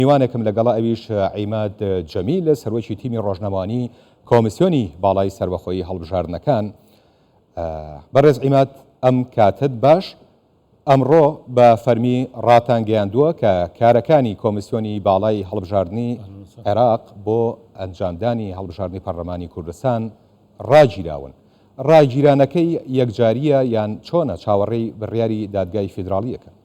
میوانێکم لەگەڵە ئەویش عیماد جەمیل سەرۆکی تیمی ڕۆژنامەوانی کۆمیسیۆنی باڵای سەربەخۆیی هەڵبژاردنەکان. بەڕێز عیماد ئەم کاتەت باش. ئەمڕۆ بە فەرمی ڕاتانگەیاندووە کە کارەکانی کۆمیسیۆنی باڵای هەڵبژاردنی عێراق بۆ ئەنجامدانی هەڵبژاردنی پەرلەمانی کوردستان ڕاگیراون. ڕاگیرانەکەی یەکجارییە یان چۆنە چاوەڕێی بڕیاری دادگای فیدراڵییەکەن؟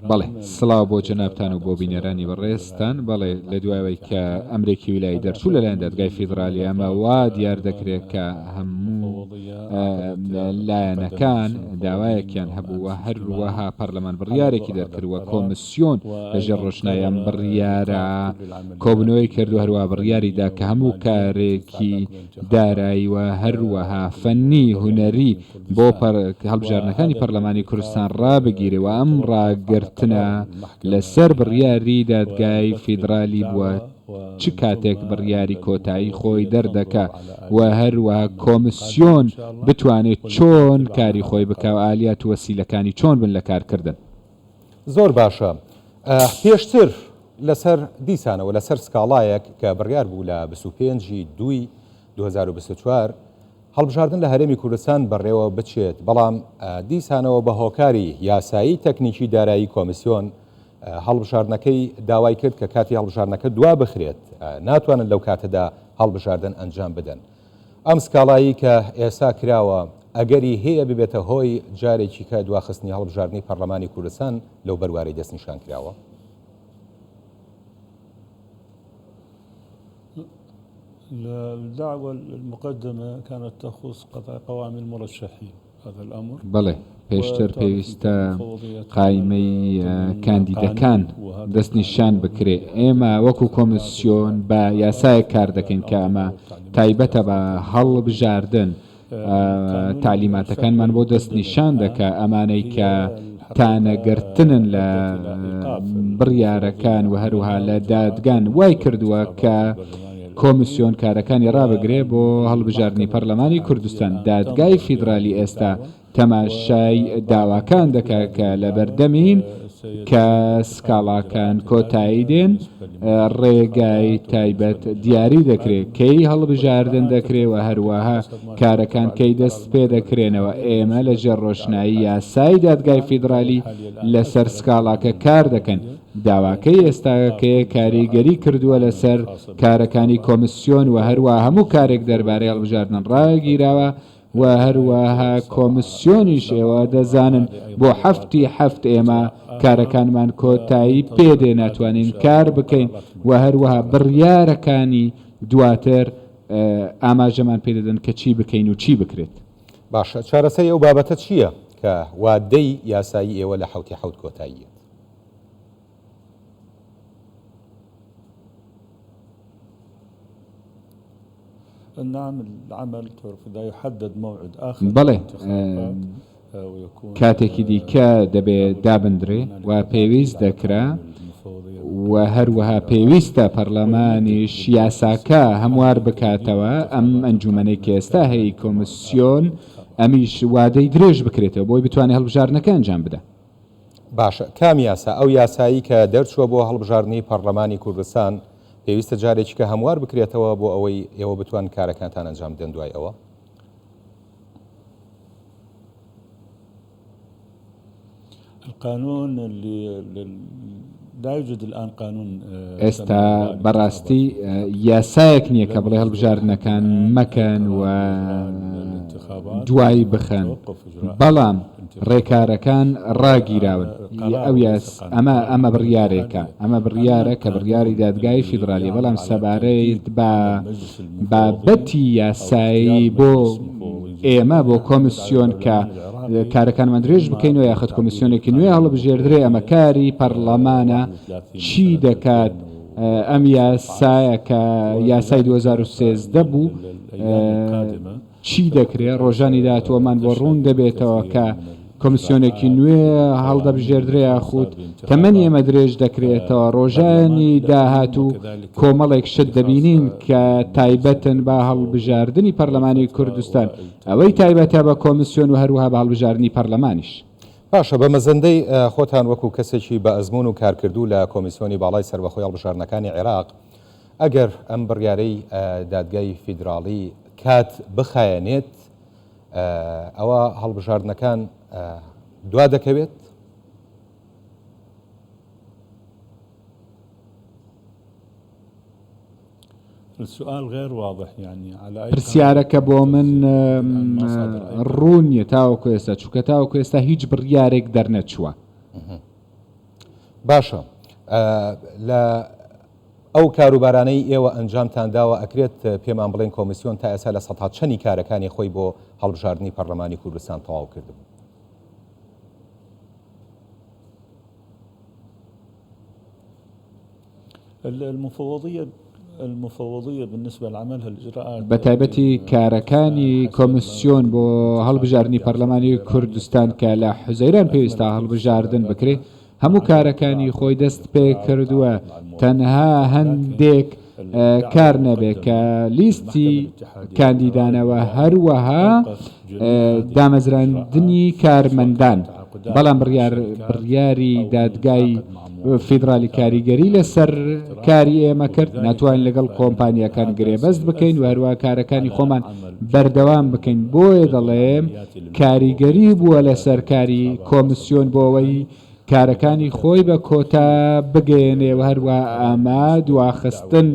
بەڵێ سڵاو بۆ جەنابتان و بۆ بینەرانی بەڕێزتان. بەڵێ لە دوای ئەوەی کە ئەمرێکی ویلایی دەرچوو لەلایەن دادگای فیدڕالی ئەمە وا دیار دەکرێت کە هەموو لایەنەکان داوایەکیان هەبوو و هەروەها پەرلەمان بڕیارێکی دەرکرد و کۆمسیۆن لەژێر ڕۆشنایی ئەم بڕیارە کۆبوونەوەی کرد و هەروەها بڕیاری دا کە هەموو کارێکی دارایی و هەروەها فەنی هونەری بۆ هەڵبژاردنەکانی پەرلەمانی کوردستان ڕابگیرێ و ئەم ڕاگرتنە لەسەر بڕیاری دادگای فیدرالی بووە چ کاتێک بڕیاری کۆتایی خۆی دەردەکا و هەروەها کۆمسیۆن بتوانێ چۆن کاری خۆی بکا و ئالیات و وەسیلەکانی چۆن بن لە کارکردن. زۆر باشە پێشتر لەسەر دیسانەوە لەسەر سکاڵایەک کە بڕیار بوو لە 25 ی دووی 2024 هەڵبژاردن لە هەرێمی کوردستان بەڕێوە بچێت، بەڵام دیسانەوە بە هۆکاری یاسایی تەکنیکی دارایی کۆمیسیۆن هەڵبژاردنەکەی داوای کرد کە کاتی هەڵبژاردنەکە دوا بخرێت، ناتوانن لەو کاتەدا هەڵبژاردن ئەنجام بدەن. ئەم سکاڵایی کە ئێستا کراوە ئەگەری هەیە ببێتە هۆی جارێکی کە دواخستنی هەڵبژاردنی پەرلەمانی کوردستان لەو بەروارەی دەستنیشان کراوە؟ الدعوى المقدمة كانت تخص قطع قوائم المرشحين هذا الأمر. بەڵێ پێشتر پێویستە قایمەی کاندیدەکان دەستنیشان بکرێ، ئێمە وەکو کۆمیسیۆن بە یاسایەک کار دەکەین کە ئەمە تایبەتە بە هەڵبژاردن، تەعلیماتەکانمان بۆ دەستنیشان دەکا، ئەمانەی کە تانەگرتنن لە بڕیارەکان و هەروها لە دادگان وای کردووە کە کۆمیسیۆن کارەکانی ڕابگرێ بۆ هەڵبژاردنی پەرلەمانی کوردستان، دادگای فیدرالی ئێستا تەماشای داواکان دەکا کە لەبەردەمین کە سکاڵاکان کۆتایی دێن ڕێگای تایبەت دیاری دەکرێ کەی هەڵبژاردن دەکرێ و هەروەها کارەکان کەی دەست پێ دەکرێنەوە ئێمە لە ژێر ڕۆشنایی یاسای دادگای فیدرالی لەسەر سکاڵاکە کار دەکەن داواکەی ئێستاکەیە کاریگەری کردووە لەسەر کارەکانی کۆمسیۆن و هەروە هەموو کارێک دەربارەی هەڵبژاردن ڕاگیراوە و هەروەها کۆمسیۆنیش ئێوە دەزانن بۆ حەفتی حەفت ئێمە کارەکانمان کۆتایی پێدێ ناتوانین کار بکەین و هەروەها بڕیارەکانی دواتر ئاماژەمان پێدەدەن کە چی بکەین و چی بکرێت. باشە چارەسەری ئەو بابەتە چییە کە وادەی یاسایی ئێوە لە حەوتی حەوت کۆتایی یەت؟ بەڵێ کاتێکی دیکە دەبێ دابندرێ و پێویست دەکرا و هەروەها پێویستە پەرلەمانیش یاساکە هەموار بکاتەوە ئەم ئەنجومەنەی کە ئێستا هەیە کۆمسیۆن ئەمیش وادەی درێژ بکرێتەوە بۆی بتوانێت هەڵبژاردنەکە ئەنجام بدا. باشە کام یاسا؟ ئەو یاسایی کە دەرچووە بۆ هەڵبژاردنی پەڕلەمانی کوردستان پێویستە جارێکیکە هەموار بکرێتەوە بۆ ئەوەی ئێوە بتوان کارەکانتان ئەنجام بدەن دوای ئەوە؟ القانون اللي لا يوجد الآن قانون ئێستا بەڕاستی یاسایەک نییە کە بڵێ هەڵبژاردنەکان مەکەن و دوایی بخەن بەڵام ڕێکارەکان ڕاگیراون ئەو یاس ئەمە ئەمە بڕیارێکە ئەمە بڕیارە کە بڕیاری دادگای فیدرالیە بەڵام سەبارەت بە بابەتی یاسایی بۆ ئێمە بۆ کۆمسیۆن کە کارەکانمان درێژ بکەینەوە یاخود کۆمیسیۆنێکی نوێ هەڵبژێردرێ ئەمە کاری پەڕڵەمانە چی دەکات ئەم یاسایە کە یاسای 2013 بوو چی دەکرێ ڕۆژانی داهاتووەمان بۆ ڕوون دەبێتەوە کە. کۆمسیۆنێکی نوێ هەڵدەبژێردرێ یاخود تەمەنی ئێمە درێژ دەکرێتەوە، ڕۆژانی داهاتوو کۆمەڵێک شت دەبینین کە تایبەتن بە هەڵبژاردنی پەرلەمانی کوردستان، ئەوەی تایبەتە بە کۆمسیۆن و هەروەها بە هەڵبژاردنی پەرلەمانیش. باشە بە مەزەندەی خۆتان وەکو کەسێکی بە ئەزموون و کارکردوو لە کۆمیسیۆنی باڵای سەربەخۆی هەڵبژاردنەکانی عێراق، ئەگەر ئەم بڕیارەی دادگای فیدراڵی کات بخایەنێت، ئەوا هەڵبژاردنەکان دوا دەکەوێت؟ پرسیارەکە بۆ من ڕوون نییە تاوەکو ئێستا چونکە تاوەکو ئێستا هیچ بڕیارێک دەرنەچووە. باشە لە ئەو کاروبارانەی ئێوە ئەنجامتان داوە ئەکرێت پێمان بڵێن کۆمیسیۆن تا ئێستا لە سەتا چەنی کارەکانی خۆی بۆ هەڵبژاردنی پەرلەمانی کوردستان تەواو کردبوو؟ بەتایبەتی کارەکانی کۆمیسیۆن بۆ هەڵبژاردنی پەرلەمانی کوردستان کە لە حوزەیران پێویستە هەڵبژاردن بکرێت، هەموو کارەکانی خۆی دەست پێکردووە تەنها هەندێک کار نەبێ کە لیستی کاندیدانەوە هەروەها دامەزراندنی کارمەندان بەڵام بڕیار بڕیاری دادگای فیدرالی کاریگەری لەسەر کاری ئێمە کرد ناتوانین لەگەڵ کۆمپانیاکان گرێبەست بکەین و هەروە کارەکانی خۆمان بەردەوام بکەین بۆیە دەڵێم کاریگەری بووە لەسەر کاری کۆمسیۆن بۆ ئەوەی کارەکانی خۆی بە کۆتا بگەیەنێ و هەروەها ئەمە دواخستن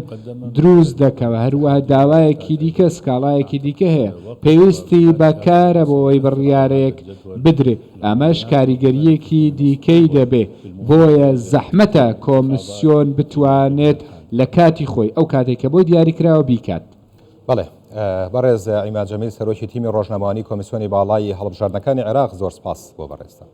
دروست دەکا و هەروەها داوایەکی دیکە سکاڵایەکی دیکە هەیە پێویستی بە کارە بۆ ئەوەی بڕیارێک بدرێ ئەمەش کاریگەرییەکی دیکەی دەبێ بۆیە زەحمەتە کۆمسیۆن بتوانێت لە کاتی خۆی ئەو کاتەی کە بۆی دیاریکراوە بیکات. بەڵێ بەڕێز عیماد جەمیل سەرۆکی تیمی ڕۆژنامەوانی کۆمیسیۆنی باڵای هەڵبژاردنەکانی عێراق زۆر سپاس بۆ بەڕێزتان.